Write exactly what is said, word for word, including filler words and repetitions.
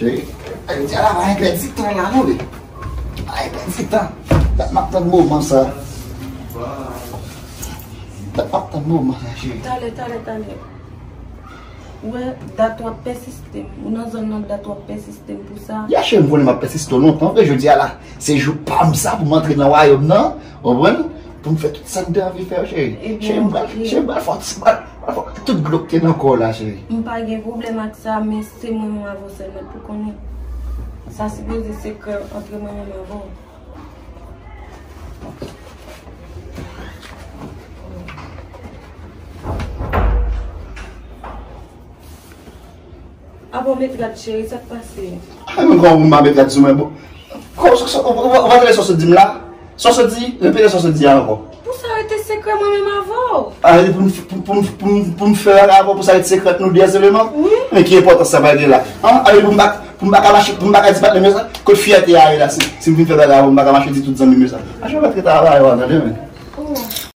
Cheri, jodi a la, pa gen pèdi tan la, non, wi. Pa gen pèdi tan. Dat m ap tann moman sa. Dat m ap tann moman sa, cheri. Talè, talè, talè. Ou wè, dat w ap pèsiste m. Ou nan zòn nan, dat w ap pèsiste m pou sa. Ya, cheri, m konnen m ap pèsiste w lontan vre. Jodi a la, se jou pa m sa pou m antre nan wayòm nan. Ou konprann? Pou m fè tout sa m te anvi fè yo, cheri. Cheri, m pral, cheri, m pral fè, m pral, m pral fè tout dlo k te nan kò w la, cheri. M pa gen pwoblèm ak sa, men se mwen menm avè w sèlman pou konnen. Sa sipoze sekrè antre mwen menm avè w. Abò, met rad, cheri, sa k pase? Ay, mwen, kòman pou m pa met rad sou mwen, bon. Kòman, sa, sa, ou, ou, ou pa tande sa w sot di m la? Sa w sot di, repete sa w sot di a ankò. Pou sa rete sekrè mwen menm avè w. A, pou m, pou, pou, pou, pou m fè bagay avè w, pou sa rete sekrè ant nou de sèlman? Wi. Men ki enpòtans sa pral gen la? An, a, pou m pa, pou m pa ka mache, pou m pa ka di patnè m yo sa, kot fyète a ye la, si, si m vin fè bagay avè w, m pa ka mache di tout zanmi m yo sa. A, jan w pa trete avè yo, tande, men. Oh.